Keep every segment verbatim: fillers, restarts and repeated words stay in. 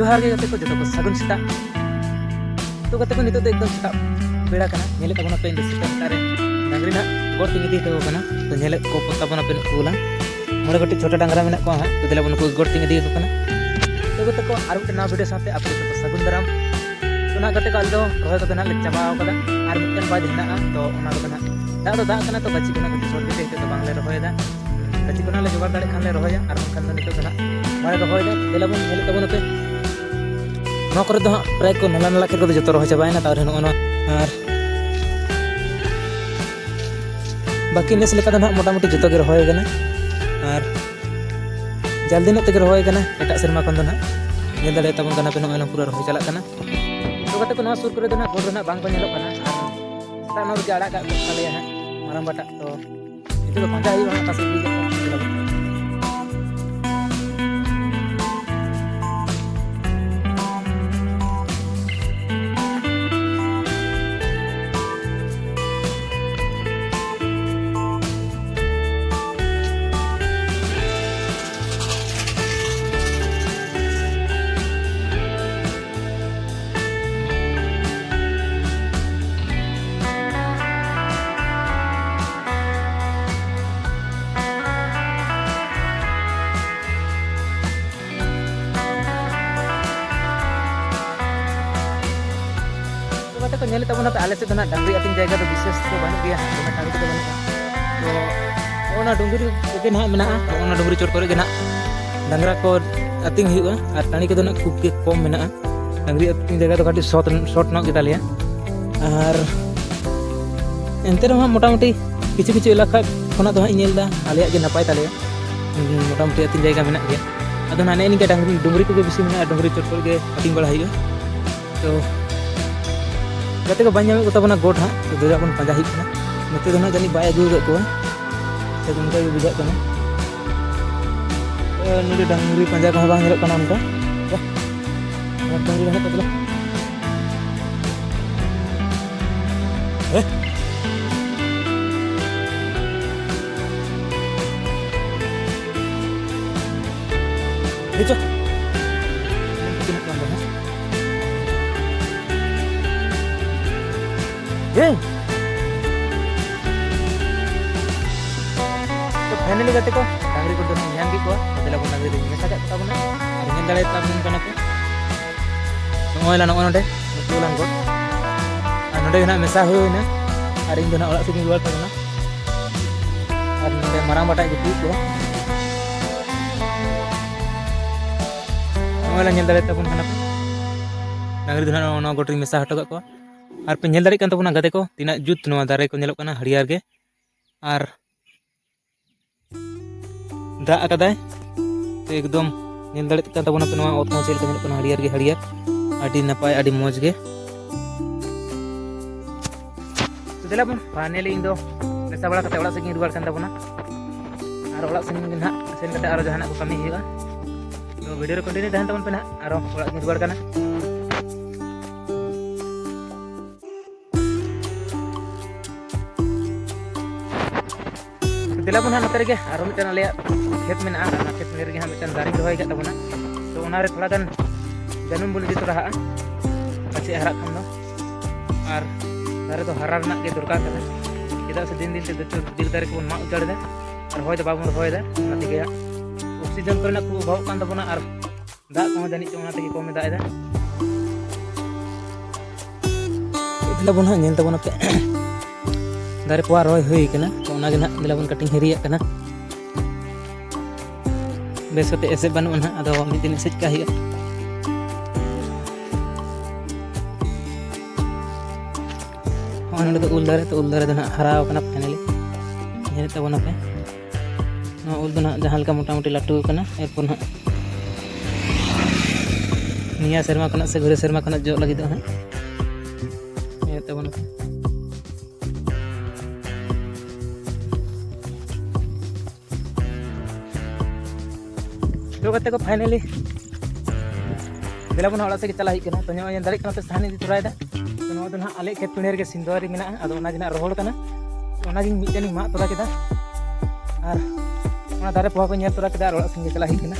ᱡᱚᱦᱟᱨ ᱜᱮ ᱜᱟᱛᱮ ᱠᱚ, ᱡᱚᱛᱚ ᱠᱚ ᱥᱟᱹᱜᱩᱱ ᱥᱮᱛᱟᱜ᱾ ᱛᱚ ᱜᱟᱛᱮ ᱠᱚ, ᱱᱤᱛᱚᱜ ᱫᱚ ᱮᱠᱫᱚᱢ ᱥᱮᱛᱟᱜ ᱵᱮᱲᱟ ᱠᱟᱱᱟ᱾ ᱧᱮᱞᱮᱫ ᱛᱟᱵᱚᱱᱟᱯᱮ ᱤᱧ ᱫᱚ ᱥᱮᱛᱟᱜ ᱥᱮᱛᱟᱜ ᱨᱮ ᱰᱟᱝᱨᱤ ᱱᱟᱦᱟᱜ ᱜᱚᱲ ᱛᱮᱧ ᱤᱫᱤ ᱦᱚᱴᱚ ᱟᱠᱟᱱᱟ᱾ ᱛᱚ ᱧᱮᱞᱮᱫ ᱠᱚ ᱛᱟᱵᱚᱱᱟᱯᱮ ᱱᱩᱠᱩ ᱜᱮᱞᱟᱝ ᱢᱚᱬᱮ ᱜᱚᱴᱮᱡ ᱪᱷᱳᱴᱟ ᱰᱟᱝᱨᱟ ᱢᱮᱱᱟᱜ ᱠᱚᱣᱟ ᱦᱟᱸᱜ᱾ ᱛᱚ ᱫᱮᱞᱟ ᱵᱚᱱ ᱱᱩᱠᱩ ᱜᱚᱲ ᱛᱮᱧ ᱤᱫᱤ ᱟᱠᱚ ᱠᱟᱱᱟ᱾ ᱛᱚ ᱜᱟᱛᱮ ᱠᱚ, ᱟᱨ ᱢᱤᱫᱴᱮᱱ ᱱᱟᱣᱟ ᱵᱷᱤᱰᱤᱭᱳ ᱥᱟᱶᱛᱮ ᱟᱯᱮ ᱡᱚᱛᱚ ᱠᱚ ᱥᱟᱹᱜᱩᱱ ᱫᱟᱨᱟᱢ᱾ ᱛᱚ ᱱᱟᱦᱟᱜ ᱜᱟᱛᱮ ᱠᱚ, ᱟᱞᱮ ᱫᱚ ᱨᱚᱦᱚᱭ ᱠᱚᱫᱚ ᱱᱟᱦᱟᱜ ᱞᱮ ᱪᱟᱵᱟ ᱟᱠᱟᱫᱟ᱾ ᱟᱨ ᱢᱤᱫᱴᱮᱱ ᱵᱟᱫᱽ ᱦᱮᱱᱟᱜᱼᱟ᱾ ᱛᱚ ᱚᱱᱟ ᱠᱚᱫᱚ ᱱᱟᱦᱟᱜ ᱫᱟᱜ ᱫᱚ ᱫᱟᱜ ᱠᱟᱱᱟ, ᱛᱚ ᱜᱟᱹᱪᱷᱤ ᱠᱚ ᱱᱟᱦᱟᱜ ᱠᱟᱹᱴᱤᱡ ᱥᱚᱨᱴ ᱜᱮᱛᱮ ᱱᱤᱛᱚᱜ ᱫᱚ ᱵᱟᱝᱞᱮ ᱨᱚᱦᱚᱭᱮᱫᱟ᱾ ᱜᱟᱹᱪᱷᱤ ᱠᱚ ᱱᱟᱦᱟᱜ ᱞᱮ ᱡᱚᱜᱟᱲ ᱫᱟᱲᱮᱭᱟᱜ ᱠᱷᱟᱱ ᱞᱮ ᱨᱚᱦᱚᱭᱟ, ᱟᱨ ᱵᱟᱝᱠᱷᱟᱱ ᱫᱚ ᱱᱤᱛᱚᱜ ᱫᱚ ᱱᱟᱦᱟᱜ ᱵᱟᱞᱮ ᱨᱚᱦᱚᱭᱮᱫᱟ᱾ ᱫᱮᱞᱟ ᱵᱚᱱ ᱧᱮᱞᱮᱫ ᱛᱟᱵᱚᱱᱟᱯᱮ᱾ ᱱᱚᱣᱟ ᱠᱚᱨᱮ ᱫᱚ ᱦᱟᱸᱜ ᱯᱨᱟᱭ ᱠᱚ ᱱᱟᱞᱟ ᱱᱟᱞᱟ ᱠᱷᱮᱛ ᱠᱚᱫᱚ ᱡᱚᱛᱚ ᱨᱚᱦᱚᱭ ᱪᱟᱵᱟᱭᱮᱱᱟ᱾ ᱛᱟᱣ ᱨᱮᱦᱚᱸ ᱱᱚᱜᱼᱚ ᱱᱚᱣᱟ ᱟᱨ ᱵᱟᱹᱠᱤ ᱱᱮᱥ ᱞᱮᱠᱟ ᱫᱚ ᱱᱟᱦᱟᱜ ᱢᱚᱴᱟᱢᱩᱴᱤ ᱡᱚᱛᱚ ᱜᱮ ᱨᱚᱦᱚᱭ ᱠᱟᱱᱟ᱾ ᱟᱨ ᱡᱟᱞᱫᱤ ᱧᱚᱜ ᱛᱮᱜᱮ ᱨᱚᱦᱚᱭ ᱠᱟᱱᱟ ᱮᱴᱟᱜ ᱥᱮᱨᱢᱟ ᱠᱷᱚᱱ ᱫᱚ ᱱᱟᱦᱟᱜ᱾ ᱧᱮᱞ ᱫᱟᱲᱮᱭᱟᱜ ᱛᱟᱵᱚᱱ ᱠᱟᱱᱟ ᱯᱮ, ᱱᱚᱜᱼᱚᱭ ᱱᱚᱣᱟ ᱯᱩᱨᱟᱹ ᱨᱚᱦᱚᱭ ᱪᱟᱞᱟᱜ ᱠᱟᱱᱟ᱾ ᱛᱚ ᱜᱟᱛᱮ ᱠᱚ, ᱱᱚᱣᱟ ᱥᱩᱨ ᱠᱚᱨᱮ ᱫᱚ ᱱᱟᱦᱟᱜ ᱜᱚᱲ ᱫᱚ ᱱᱟᱦᱟᱜ ᱵᱟᱝ ᱠᱚ ᱧᱮᱞᱚᱜ ᱠᱟᱱᱟ᱾ ᱟᱨ ᱥᱮᱛᱟᱜ ᱱᱚᱣᱟ ᱨᱮᱜᱮ ᱟᱲᱟᱜ ᱠᱟᱜ ᱠᱚ ᱛᱟᱞᱮᱭᱟ ᱦᱟᱸᱜ ᱢᱟᱨᱟᱝ ᱵᱟᱴᱟᱜ᱾ ᱛᱚ ᱱᱤᱛᱚᱜ ᱫᱚ ᱯᱟᱸᱡᱟ ᱦᱩᱭᱩᱜᱼᱟ ᱦᱟᱸᱜ, ᱚᱠᱟ ᱥᱮᱫ ᱤᱫᱤ ᱠᱟᱜ ᱠᱚᱣᱟ᱾ ᱛᱚ ᱜᱟᱛᱮ ᱠᱚ, ᱧᱮᱞᱮᱫ ᱛᱟᱵᱚᱱᱟ ᱯᱮ, ᱟᱞᱮ ᱥᱮᱫ ᱫᱚ ᱱᱟᱦᱟᱜ ᱰᱟᱝᱨᱤ ᱟᱹᱛᱤᱧ ᱡᱟᱭᱜᱟ ᱫᱚ ᱵᱤᱥᱮᱥ ᱫᱚ ᱵᱟᱹᱱᱩᱜ ᱜᱮᱭᱟ, ᱫᱚᱢᱮ ᱴᱟᱺᱰᱤ ᱠᱚᱫᱚ ᱵᱟᱹᱱᱩᱜᱼᱟ᱾ ᱛᱚ ᱚᱱᱟ ᱰᱩᱝᱨᱤ ᱨᱮᱜᱮ ᱱᱟᱦᱟᱜ ᱢᱮᱱᱟᱜᱼᱟ᱾ ᱛᱚ ᱚᱱᱟ ᱰᱩᱝᱨᱤ ᱪᱚᱴ ᱠᱚᱨᱮ ᱜᱮ ᱱᱟᱦᱟᱜ ᱰᱟᱝᱨᱟ ᱠᱚ ᱟᱹᱛᱤᱧ ᱦᱩᱭᱩᱜᱼᱟ, ᱟᱨ ᱴᱟᱺᱰᱤ ᱠᱚᱫᱚ ᱱᱟᱦᱟᱜ ᱠᱷᱩᱵ ᱜᱮ ᱠᱚᱢ ᱢᱮᱱᱟᱜᱼᱟ᱾ ᱰᱟᱝᱨᱤ ᱟᱹᱛᱤᱧ ᱡᱟᱭᱜᱟ ᱫᱚ ᱠᱟᱹᱴᱤᱡ ᱥᱚᱴ, ᱥᱚᱴ ᱧᱚᱜ ᱜᱮᱛᱟᱞᱮᱭᱟ᱾ ᱟᱨ ᱮᱱᱛᱮ ᱨᱮᱦᱚᱸ ᱢᱚᱴᱟᱢᱩᱴᱤ ᱠᱤᱪᱷᱩ ᱠᱤᱪᱷᱩ ᱮᱞᱟᱠᱟ ᱠᱷᱚᱱᱟᱜ ᱫᱚ ᱦᱟᱸᱜ ᱤᱧ ᱧᱮᱞ ᱮᱫᱟ ᱟᱞᱮᱭᱟᱜ ᱜᱮ ᱱᱟᱯᱟᱭ ᱛᱟᱞᱮᱭᱟ᱾ ᱢᱚᱴᱟᱢᱩᱴᱤ ᱟᱹᱛᱤᱧ ᱡᱟᱭᱜᱟ ᱢᱮᱱᱟᱜ ᱜᱮᱭᱟ᱾ ᱟᱫᱚ ᱱᱟᱦᱟᱜ ᱱᱮᱜᱼᱮ ᱱᱤᱝᱠᱟ ᱰᱟᱝᱨᱤ, ᱰᱩᱝᱨᱤ ᱠᱚᱜᱮ ᱵᱮᱥᱤ ᱢᱮᱱᱟᱜᱼᱟ, ᱰᱩᱝᱨᱤ ᱪᱚᱴ ᱠᱚᱨᱮ ᱜᱮ ᱟᱹᱛᱤᱧ ᱵᱟᱲᱟ ᱦᱩᱭᱩᱜᱼᱟ᱾ ᱛᱚ ᱜᱟᱛᱮ ᱠᱚ ᱵᱟᱹᱧ ᱧᱟᱢᱮᱫ ᱠᱚ ᱛᱟᱵᱚᱱᱟ ᱜᱚᱰ ᱦᱟᱸᱜ, ᱛᱚ ᱫᱮᱞᱟ ᱵᱚᱱ ᱯᱟᱸᱡᱟ ᱦᱩᱭᱩᱜ ᱠᱟᱱᱟ᱾ ᱱᱚᱛᱮ ᱫᱚ ᱱᱟᱦᱟᱜ ᱡᱟᱹᱱᱤᱡ ᱵᱟᱭ ᱟᱹᱜᱩ ᱟᱠᱟᱫ ᱠᱚᱣᱟ, ᱥᱮ ᱚᱱᱠᱟ ᱜᱮ ᱵᱩᱡᱷᱟᱹᱜ ᱠᱟᱱᱟ᱾ ᱛᱚ ᱱᱚᱰᱮ ᱰᱟᱝᱨᱤ ᱯᱟᱸᱡᱟ ᱠᱚᱦᱚᱸ ᱵᱟᱝ ᱧᱮᱞᱚᱜ ᱠᱟᱱᱟ ᱚᱱᱠᱟ᱾ ᱵᱟᱦ, ᱟᱨ ᱰᱟᱝᱨᱤ ᱫᱚ ᱦᱟᱸᱜ ᱠᱚ ᱫᱮᱞᱟ᱾ ᱦᱮᱸ? ᱦᱮᱸ, ᱪᱚ᱾ ᱦᱮᱸ᱾ ᱛᱚ finally ᱜᱟᱛᱮ ᱠᱚ, ᱰᱟᱝᱨᱤ ᱠᱚᱫᱚ ᱞᱤᱧ ᱧᱟᱢ ᱠᱮᱫ ᱠᱚᱣᱟ᱾ ᱫᱮᱞᱟ ᱵᱚᱱ, ᱰᱟᱝᱨᱤ ᱞᱤᱧ ᱢᱮᱥᱟ ᱠᱟᱜ ᱠᱚ ᱛᱟᱵᱚᱱᱟ᱾ ᱟᱨ ᱧᱮᱞ ᱫᱟᱲᱮᱭᱟᱜ ᱛᱟᱵᱚᱱ ᱠᱟᱱᱟ ᱯᱮ᱾ ᱱᱚᱜᱼᱚᱭ ᱞᱟ-, ᱱᱚᱜᱼᱚᱭ ᱱᱚᱰᱮ ᱱᱩᱠᱩ ᱞᱟᱝ ᱜᱚᱫ᱾ ᱟᱨ ᱱᱚᱰᱮ ᱜᱮ ᱱᱟᱜ ᱢᱮᱥᱟ ᱦᱩᱭᱱᱟ᱾ ᱟᱨ ᱤᱧ ᱫᱚ ᱱᱟᱜ ᱚᱲᱟᱜ ᱥᱮᱫ ᱤᱧ ᱨᱩᱣᱟᱹᱲ ᱛᱟᱵᱚᱱᱟ᱾ ᱟᱨ ᱱᱚᱰᱮ ᱢᱟᱨᱟᱝ ᱵᱟᱴᱟᱭ ᱜᱩᱯᱤᱭᱮᱫ ᱠᱚᱣᱟ᱾ ᱱᱚᱜᱼᱚᱭ ᱞᱟᱝ ᱧᱮᱞ ᱫᱟᱲᱮᱭᱟᱜ ᱛᱟᱵᱚᱱ ᱠᱟᱱᱟ ᱯᱮ᱾ ᱰᱟᱝᱨᱤ ᱫᱚ ᱱᱟᱜ ᱱᱚᱣᱟ ᱜᱚᱴ ᱨᱤᱧ ᱢᱮᱥᱟ ᱦᱚᱴᱚ ᱠᱟᱜ ᱠᱚᱣᱟ᱾ ᱟᱨ ᱯᱮ ᱧᱮᱞ ᱫᱟᱲᱮᱭᱟᱜ ᱠᱟᱱ ᱛᱟᱵᱚᱱᱟ ᱜᱟᱛᱮ ᱠᱚ, ᱛᱤᱱᱟᱹᱜ ᱡᱩᱛ ᱱᱚᱣᱟ ᱫᱟᱨᱮ ᱠᱚ ᱧᱮᱞᱚᱜ ᱠᱟᱱᱟ ᱦᱟᱹᱨᱭᱟᱹᱲ ᱜᱮ᱾ ᱟᱨ ᱫᱟᱜ ᱟᱠᱟᱫᱟᱭ, ᱛᱚ ᱮᱠᱫᱚᱢ ᱧᱮᱞ ᱫᱟᱲᱮᱭᱟᱜ ᱠᱟᱱ ᱛᱟᱵᱚᱱᱟ ᱯᱮ ᱱᱚᱣᱟ ᱚᱛ ᱦᱚᱸ ᱪᱮᱫ ᱞᱮᱠᱟ ᱧᱮᱞᱚᱜ ᱠᱟᱱᱟ, ᱦᱟᱹᱨᱭᱟᱹᱲ ᱜᱮ ᱦᱟᱹᱨᱭᱟᱹᱲ, ᱟᱹᱰᱤ ᱱᱟᱯᱟᱭ, ᱟᱹᱰᱤ ᱢᱚᱡᱽ ᱜᱮ᱾ ᱛᱚ ᱫᱮᱞᱟ ᱵᱚᱱ, finally ᱤᱧ ᱫᱚ ᱢᱮᱥᱟ ᱵᱟᱲᱟ ᱠᱟᱛᱮ ᱚᱲᱟᱜ ᱥᱮᱫ ᱜᱤᱧ ᱨᱩᱣᱟᱹᱲ ᱠᱟᱱ ᱛᱟᱵᱚᱱᱟ᱾ ᱟᱨ ᱚᱲᱟᱜ ᱥᱮᱱ ᱜᱮ ᱱᱟᱦᱟᱜ, ᱥᱮᱱ ᱠᱟᱛᱮ ᱟᱨᱚ ᱡᱟᱦᱟᱱᱟᱜ ᱠᱚ ᱠᱟᱹᱢᱤ ᱦᱩᱭᱩᱜᱼᱟ᱾ ᱛᱚ video ᱨᱮ continue ᱛᱟᱦᱮᱱ ᱛᱟᱵᱚᱱ ᱯᱮ ᱱᱟᱦᱟᱜ, ᱟᱨᱚ ᱚᱲᱟᱜ ᱜᱤᱧ ᱨᱩᱣᱟᱹᱲ ᱠᱟᱱᱟ᱾ ᱫᱮᱞᱟ ᱵᱚᱱ ᱦᱟᱸᱜ, ᱱᱚᱛᱮ ᱨᱮᱜᱮ ᱟᱨᱚ ᱢᱤᱫᱴᱟᱝ ᱟᱞᱮᱭᱟᱜ ᱠᱷᱮᱛ ᱢᱮᱱᱟᱜᱼᱟ, ᱚᱱᱟ ᱠᱷᱮᱛ ᱨᱮᱜᱮ ᱦᱟᱸᱜ ᱢᱤᱫᱴᱟᱝ ᱫᱟᱨᱮᱧ ᱨᱚᱦᱚᱭ ᱟᱠᱟᱫ ᱛᱟᱵᱚᱱᱟ᱾ ᱛᱚ ᱚᱱᱟᱨᱮ ᱛᱷᱚᱲᱟ ᱜᱟᱱ ᱡᱟᱹᱱᱩᱢ ᱵᱚᱱ ᱤᱫᱤ ᱛᱚᱨᱟ ᱦᱟᱜᱼᱟ, ᱯᱟᱪᱷᱮ ᱦᱟᱨᱟᱜ ᱠᱷᱟᱱ ᱫᱚ᱾ ᱟᱨ ᱫᱟᱨᱮ ᱫᱚ ᱦᱟᱨᱟ ᱨᱮᱱᱟᱜ ᱜᱮ ᱫᱚᱨᱠᱟᱨ ᱠᱟᱱᱟ, ᱪᱮᱫᱟᱜ ᱥᱮ ᱫᱤᱱ ᱫᱤᱱ ᱛᱮ ᱡᱚᱛᱚ ᱵᱤᱨ ᱫᱟᱨᱮ ᱠᱚᱵᱚᱱ ᱢᱟᱜ ᱩᱡᱟᱹᱲ ᱮᱫᱟ ᱟᱨ ᱨᱚᱦᱚᱭ ᱫᱚ ᱵᱟᱵᱚᱱ ᱨᱚᱦᱚᱭᱮᱫᱟ᱾ ᱚᱱᱟ ᱛᱮᱜᱮ ᱦᱟᱸᱜ oxygen ᱠᱚᱨᱮᱱᱟᱜ ᱠᱷᱩᱵ ᱚᱵᱷᱟᱵᱚᱜ ᱠᱟᱱ ᱛᱟᱵᱚᱱᱟ ᱟᱨ ᱫᱟᱜ ᱠᱚᱦᱚᱸ ᱡᱟᱹᱱᱤᱡ ᱪᱚᱝ ᱚᱱᱟ ᱛᱮᱜᱮ ᱠᱚᱢᱮ ᱫᱟᱜ ᱮᱫᱟ᱾ ᱫᱮᱞᱟ ᱵᱚᱱ ᱦᱟᱸᱜ ᱧᱮᱞ ᱛᱟᱵᱚᱱ ᱟᱯᱮ᱾ ᱫᱟᱨᱮ ᱯᱚᱦᱟ ᱨᱚᱦᱚᱭ ᱦᱩᱭ ᱠᱟᱱᱟ, ᱛᱚ ᱚᱱᱟᱜᱮ ᱱᱟᱦᱟᱜ ᱫᱮᱞᱟ ᱵᱚᱱ cutting ᱦᱤᱨᱤᱭᱟᱜ ᱠᱟᱱᱟ᱾ ᱵᱮᱥ ᱠᱟᱛᱮ ᱮᱥᱮᱫ ᱵᱟᱹᱱᱩᱜᱼᱟ ᱱᱟᱦᱟᱜ, ᱟᱫᱚ ᱢᱤᱫ ᱫᱤᱱ ᱮᱥᱮᱫ ᱠᱟᱜ ᱦᱩᱭᱩᱜᱼᱟ᱾ ᱦᱚᱸᱜᱼᱚᱭ ᱱᱚᱰᱮ ᱫᱚ ᱩᱞ ᱫᱟᱨᱮ, ᱛᱚ ᱩᱞ ᱫᱟᱨᱮ ᱫᱚ ᱱᱟᱦᱟᱜ ᱦᱟᱨᱟᱣ ᱠᱟᱱᱟ finally, ᱧᱮᱞᱮᱫ ᱛᱟᱵᱚᱱᱟᱯᱮ᱾ ᱱᱚᱣᱟ ᱩᱞ ᱫᱚ ᱱᱟᱦᱟᱜ ᱡᱟᱦᱟᱸ ᱞᱮᱠᱟ ᱢᱚᱴᱟᱢᱩᱴᱤ ᱞᱟᱹᱴᱩ ᱠᱟᱱᱟ, ᱮᱨᱯᱚᱨ ᱱᱟᱦᱟᱜ ᱱᱤᱭᱟᱹ ᱥᱮᱨᱢᱟ ᱠᱷᱚᱱᱟᱜ ᱥᱮ ᱜᱷᱩᱨᱮ ᱥᱮᱨᱢᱟ ᱠᱷᱚᱱᱟᱜ ᱡᱚᱜ ᱞᱟᱹᱜᱤᱫᱚᱜ ᱦᱟᱸᱜ᱾ ᱧᱮᱞᱮᱫ ᱛᱟᱵᱚᱱ ᱯᱮ᱾ ᱛᱚ ᱜᱟᱛᱮ ᱠᱚ, finally ᱫᱮᱞᱟ ᱵᱚᱱ ᱚᱲᱟᱜ ᱥᱮᱫ ᱜᱮ ᱪᱟᱞᱟᱜ ᱦᱩᱭᱩᱜ ᱠᱟᱱᱟ᱾ ᱛᱚ ᱱᱚᱜᱼᱚᱭ ᱧᱮᱞ ᱫᱟᱲᱮᱭᱟᱜ ᱠᱟᱱᱟ ᱯᱮ, ᱥᱟᱦᱟᱱ ᱤᱫᱤ ᱛᱚᱨᱟᱭᱮᱫᱟ᱾ ᱛᱚ ᱱᱚᱣᱟ ᱫᱚ ᱱᱟᱦᱟᱜ ᱟᱞᱮ ᱠᱷᱮᱛ ᱯᱤᱸᱰᱟᱹ ᱨᱮᱜᱮ ᱥᱤᱸᱫᱽᱨᱟᱹ ᱫᱟᱨᱮ ᱢᱮᱱᱟᱜᱼᱟ, ᱟᱫᱚ ᱚᱱᱟᱜᱮ ᱢᱤᱫᱴᱮᱱ ᱤᱧ ᱢᱟᱜ ᱛᱚᱨᱟ ᱠᱮᱫᱟ᱾ ᱟᱨ ᱚᱱᱟ ᱫᱟᱨᱮ ᱯᱚᱦᱟ ᱠᱚ ᱧᱮᱞ ᱛᱚᱨᱟ ᱠᱮᱫᱟ ᱟᱨ ᱚᱲᱟᱜ ᱥᱮᱱ ᱜᱮ ᱪᱟᱞᱟᱜ ᱦᱩᱭᱩᱜ ᱠᱟᱱᱟ᱾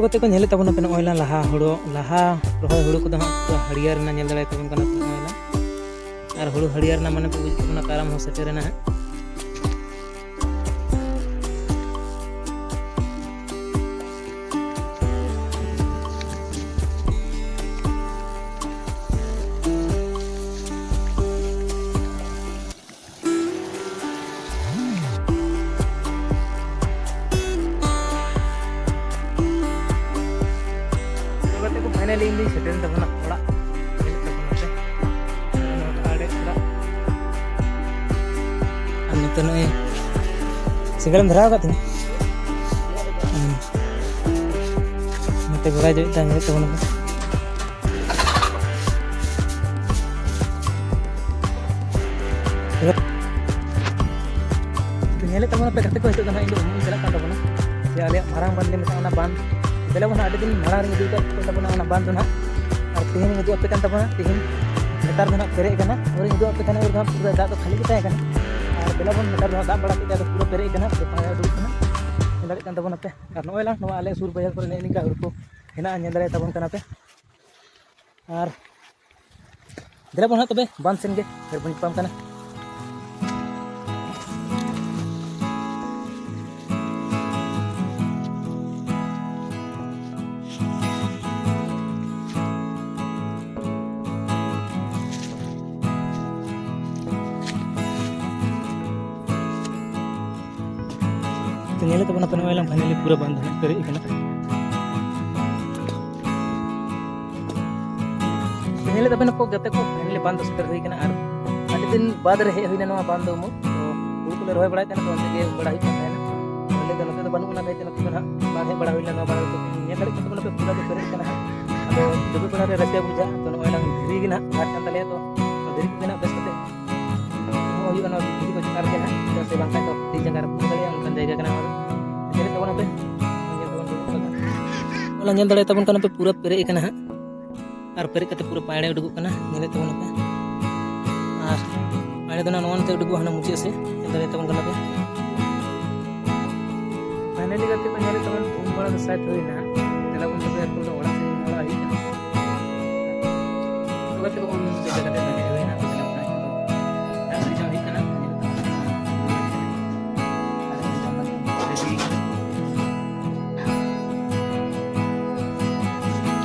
ᱠᱟᱛᱮ ᱠᱚ ᱧᱮᱞᱮᱫ ᱛᱟᱵᱚᱱᱟ ᱯᱮ ᱱᱚᱜᱼᱚᱭ ᱞᱟᱝ ᱞᱟᱦᱟ ᱦᱩᱲᱩ, ᱞᱟᱦᱟ ᱨᱚᱦᱚᱭ ᱦᱩᱲᱩ ᱠᱚᱫᱚ ᱦᱟᱸᱜ ᱯᱩᱨᱟᱹ ᱦᱟᱹᱨᱭᱟᱹᱲ ᱮᱱᱟ, ᱧᱮᱞ ᱫᱟᱲᱮᱭᱟᱜ ᱛᱟᱵᱚᱱ ᱠᱟᱱᱟ ᱯᱮ ᱱᱚᱜᱼᱚᱭ ᱞᱟᱝ᱾ ᱟᱨ ᱦᱩᱲᱩ ᱦᱟᱹᱨᱭᱟᱹᱲ ᱮᱱᱟ ᱢᱟᱱᱮ ᱯᱮ ᱵᱩᱡᱽ ᱠᱟᱱᱟ ᱠᱟᱨᱟᱢ ᱦᱚᱸ ᱥᱮᱴᱮᱨ ᱮᱱᱟ ᱦᱟᱸᱜ᱾ ᱛᱚ ᱜᱟᱛᱮ ᱠᱚ, finally ᱤᱧ ᱫᱩᱧ ᱥᱮᱴᱮᱨ ᱮᱱ ᱛᱟᱵᱚᱱᱟ ᱚᱲᱟᱜ᱾ ᱧᱮᱞᱮᱫ ᱛᱟᱵᱚᱱᱟ ᱯᱮ, ᱱᱚᱣᱟ ᱟᱲᱮ ᱚᱲᱟᱜ᱾ ᱟᱨ ᱱᱚᱛᱮ ᱱᱚᱜᱼᱚᱭ ᱥᱮᱸᱜᱮᱞ ᱮᱢ ᱫᱷᱚᱨᱟᱣ ᱟᱠᱟᱫ ᱛᱤᱧᱟ? ᱦᱩᱸ᱾ ᱱᱚᱛᱮ ᱵᱟᱲᱟᱭ ᱡᱚᱜ ᱛᱟᱭ ᱧᱮᱞᱮᱫ ᱛᱟᱵᱚᱱᱟ ᱯᱮ᱾ ᱛᱚ ᱧᱮᱞᱮᱫ ᱛᱟᱵᱚᱱᱟ ᱯᱮ ᱜᱟᱛᱮ ᱠᱚ, ᱱᱤᱛᱚᱜ ᱫᱚ ᱱᱟᱦᱟᱜ ᱤᱧ ᱫᱚ ᱩᱢᱩᱜ ᱤᱧ ᱪᱟᱞᱟᱜ ᱠᱟᱱ ᱛᱟᱵᱚᱱᱟ᱾ ᱡᱮ ᱟᱞᱮᱭᱟᱜ ᱢᱟᱨᱟᱝ ᱵᱟᱸᱫᱷ ᱞᱮ ᱢᱮᱛᱟᱜᱼᱟ, ᱚᱱᱟ ᱵᱟᱸᱫᱷ᱾ ᱫᱮᱞᱟ ᱵᱚᱱ ᱱᱟᱦᱟᱜ, ᱟᱹᱰᱤ ᱫᱤᱱ ᱢᱟᱲᱟᱝ ᱨᱤᱧ ᱩᱫᱩᱜ ᱟᱠᱟᱫ ᱯᱮ ᱛᱟᱵᱚᱱᱟ ᱚᱱᱟ ᱵᱟᱸᱫᱷ ᱫᱚ ᱱᱟᱦᱟᱜ᱾ ᱟᱨ ᱛᱮᱦᱮᱧ ᱤᱧ ᱩᱫᱩᱜ ᱟᱯᱮ ᱠᱟᱱ ᱛᱟᱵᱚᱱᱟ, ᱛᱮᱦᱮᱧ ᱱᱮᱛᱟᱨ ᱫᱚ ᱱᱟᱦᱟᱜ ᱯᱮᱨᱮᱡ ᱟᱠᱟᱱᱟ᱾ ᱩᱱ ᱨᱤᱧ ᱩᱫᱩᱜ ᱟᱯᱮ ᱛᱟᱦᱮᱱᱟ, ᱩᱱ ᱫᱚ ᱱᱟᱦᱟᱜ ᱯᱩᱨᱟᱹ ᱫᱟᱜ ᱫᱚ ᱠᱷᱟᱹᱞᱤ ᱜᱮ ᱛᱟᱦᱮᱸ ᱠᱟᱱᱟ᱾ ᱟᱨ ᱫᱮᱞᱟ ᱵᱚᱱ, ᱱᱮᱛᱟᱨ ᱫᱚ ᱱᱟᱦᱟᱜ ᱫᱟᱜ ᱵᱟᱲᱟ ᱠᱮᱫ ᱛᱮ ᱟᱫᱚ ᱯᱩᱨᱟᱹ ᱯᱮᱨᱮᱡ ᱟᱠᱟᱱᱟ, ᱯᱩᱨᱟᱹ ᱯᱟᱭᱨᱟ ᱩᱰᱩᱠ ᱟᱠᱟᱱᱟ᱾ ᱧᱮᱞ ᱫᱟᱲᱮᱭᱟᱜ ᱠᱟᱱ ᱛᱟᱵᱚᱱᱟ ᱯᱮ᱾ ᱟᱨ ᱱᱚᱜᱼᱚᱭ ᱞᱟᱝ ᱱᱚᱣᱟ ᱟᱞᱮ ᱥᱩᱨ ᱵᱟᱡᱟᱨ ᱠᱚᱨᱮ ᱱᱮᱜᱼᱮ ᱱᱤᱝᱠᱟ ᱦᱩᱲᱩ ᱠᱚ ᱦᱮᱱᱟᱜᱼᱟ, ᱧᱮᱞ ᱫᱟᱲᱮᱭᱟᱜ ᱛᱟᱵᱚᱱ ᱠᱟᱱᱟ ᱯᱮ᱾ ᱟᱨ ᱫᱮᱞᱟ ᱵᱚᱱ ᱦᱟᱸᱜ ᱛᱚᱵᱮ ᱵᱟᱸᱫᱷ ᱥᱮᱱ ᱜᱮ, ᱯᱷᱮᱨ ᱵᱚᱱ ᱧᱟᱯᱟᱢ ᱠᱟᱱᱟ᱾ ᱛᱚ ᱧᱮᱞᱮᱫ ᱛᱟᱵᱚᱱᱟ ᱯᱮ, ᱱᱚᱜᱼᱚᱭ ᱞᱟᱝ finally ᱯᱩᱨᱟᱹ ᱵᱟᱸᱫᱷ ᱫᱚ ᱦᱟᱸᱜ ᱯᱮᱨᱮᱡ ᱟᱠᱟᱱᱟ᱾ ᱛᱚ ᱧᱮᱞᱮᱫ ᱛᱟᱵᱚᱱᱟ ᱯᱮ ᱜᱟᱛᱮ ᱠᱚ, finally ᱵᱟᱸᱫᱷ ᱫᱚ ᱥᱮᱴᱮᱨ ᱦᱩᱭ ᱟᱠᱟᱱᱟ᱾ ᱟᱨ ᱟᱹᱰᱤ ᱫᱤᱱ ᱵᱟᱫᱽ ᱨᱮ ᱦᱮᱡ ᱦᱩᱭᱱᱟ ᱱᱚᱣᱟ ᱵᱟᱸᱫᱷ ᱫᱚ ᱩᱢᱩᱜ᱾ ᱛᱚ ᱦᱩᱲᱩ ᱠᱚᱞᱮ ᱨᱚᱦᱚᱭ ᱵᱟᱲᱟᱭᱮᱫ ᱛᱟᱦᱮᱱᱟ, ᱛᱚ ᱚᱱᱛᱮ ᱜᱮ ᱩᱢ ᱵᱟᱲᱟ ᱦᱩᱭᱩᱜ ᱠᱟᱱ ᱛᱟᱦᱮᱱᱟ᱾ ᱛᱚ ᱟᱞᱮ ᱫᱚ ᱱᱚᱛᱮ ᱫᱚ ᱵᱟᱹᱱᱩᱜ ᱚᱱᱟ ᱠᱟᱭᱛᱮ, ᱱᱚᱛᱮ ᱫᱚ ᱦᱟᱸᱜ ᱵᱟᱝ ᱦᱮᱡ ᱵᱟᱲᱟ ᱦᱩᱭ ᱞᱮᱱᱟ ᱱᱚᱣᱟ ᱵᱟᱸᱫᱷ ᱨᱮᱫᱚ᱾ ᱧᱮᱞ ᱫᱟᱲᱮᱭᱟᱜ ᱠᱟᱱ ᱛᱟᱵᱚᱱᱟ ᱯᱮ, ᱯᱩᱨᱟᱹ ᱜᱮ ᱯᱮᱨᱮᱡ ᱟᱠᱟᱱᱟ ᱦᱟᱸᱜ᱾ ᱟᱫᱚ ᱡᱚᱵᱮ ᱵᱮᱲᱟ ᱨᱮ ᱨᱟᱹᱥᱠᱟᱹ ᱵᱩᱡᱷᱟᱹᱜᱼᱟ᱾ ᱛᱚ ᱱᱚᱜᱼᱚᱭ ᱞᱟᱝ ᱫᱷᱤᱨᱤ ᱜᱮ ᱱᱟᱦᱟᱜ ᱜᱷᱟᱴ ᱠᱟᱱ ᱛᱟᱞᱮᱭᱟ, ᱛᱚ ᱫᱷᱤᱨᱤ ᱠᱚᱜᱮ ᱱᱟᱦᱟᱜ ᱵᱮᱥ ᱠᱟᱛᱮ ᱦᱚᱸ ᱦᱩᱭᱩᱜᱼᱟ ᱱᱚᱣᱟ ᱵᱷᱤᱰᱤᱭᱳ ᱠᱚ ᱪᱮᱛᱟᱱ ᱨᱮᱜᱮ ᱱᱟᱦᱟᱜ, ᱪᱮᱫᱟᱜ ᱥᱮ ᱵᱟᱝᱠᱷᱟᱱ ᱫᱚ ᱛᱤ ᱡᱟᱸᱜᱟ ᱨᱟᱹᱯᱩᱫ ᱫᱟᱲᱮᱭᱟᱜᱼᱟ, ᱚᱱᱠᱟᱱ ᱡᱟᱭᱜᱟ ᱠᱟᱱᱟ ᱱᱚᱣᱟ ᱫᱚ᱾ ᱧᱮᱞᱮᱫ ᱛᱟᱵᱚᱱ ᱟᱯᱮ, ᱧᱮᱞ ᱛᱟᱵᱚᱱ ᱯᱮ᱾ ᱚᱱᱟ ᱧᱮᱞ ᱫᱟᱲᱮᱭᱟᱜ ᱛᱟᱵᱚᱱ ᱠᱟᱱᱟ ᱯᱮ, ᱯᱩᱨᱟᱹ ᱯᱮᱨᱮᱡ ᱟᱠᱟᱱᱟ ᱦᱟᱸᱜ, ᱟᱨ ᱯᱮᱨᱮᱡ ᱠᱟᱛᱮ ᱯᱩᱨᱟᱹ ᱯᱟᱭᱲᱮ ᱩᱰᱩᱠᱚᱜ ᱠᱟᱱᱟ, ᱧᱮᱞᱮᱫ ᱛᱟᱵᱚᱱ ᱯᱮ᱾ ᱟᱨ ᱯᱟᱭᱲᱮ ᱫᱚ ᱱᱟᱦᱟᱜ ᱱᱚᱜᱼᱚ ᱱᱚᱛᱮ ᱩᱰᱩᱠᱚᱜᱼᱟ, ᱦᱟᱱᱟ ᱢᱩᱪᱟᱹᱫ ᱥᱮᱫ, ᱧᱮᱞ ᱫᱟᱲᱮᱭᱟᱜ ᱛᱟᱵᱚᱱ ᱠᱟᱱᱟ ᱯᱮ᱾ Finally ᱜᱟᱛᱮ ᱠᱚ, ᱧᱮᱞᱮᱫ ᱛᱟᱵᱚᱱ ᱩᱢ ᱵᱟᱲᱟ ᱫᱚ ᱥᱟᱭᱤᱰ ᱦᱩᱭᱱᱟ᱾ ᱟᱞᱮ ᱵᱚᱱ ᱫᱚ ᱮᱨᱯᱚᱨ ᱫᱚ ᱚᱲᱟᱜ ᱥᱮᱫ ᱚᱲᱟᱜ ᱦᱩᱭᱩᱜ ᱠᱟᱱᱟ᱾ ᱛᱚᱵᱮ ᱯᱷᱤᱨ ᱚᱱ ᱡᱟᱭᱜᱟ ᱠᱟᱛᱮ ᱵᱟᱝ ᱦᱩᱭᱱᱟ, ᱛᱚᱵᱮ ᱱᱟᱯᱟᱭ ᱠᱚ ᱫᱟᱜ ᱥᱤᱨᱡᱟᱹᱣ ᱦᱩᱭᱩᱜ ᱠᱟᱱᱟ᱾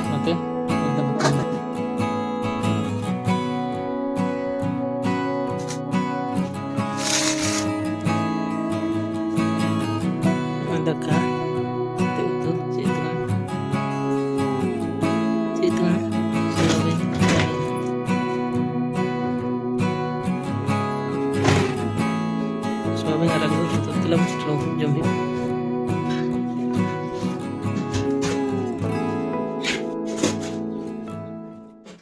ᱚᱱᱟᱛᱮ ᱫᱟᱠᱟ, ᱪᱮᱫ ᱩᱛᱩ, ᱪᱮᱫ ᱩᱛᱩ ᱠᱟᱱᱟ? ᱪᱮᱫ ᱩᱛᱩ ᱠᱟᱱᱟ? ᱥᱳᱭᱟᱵᱤᱱ᱾ ᱥᱳᱭᱟᱵᱤᱱ ᱟᱨ ᱟᱹᱞᱩ ᱩᱛᱩ ᱛᱮᱞᱮ ᱡᱚᱢ ᱦᱩᱭᱩᱜᱼᱟ᱾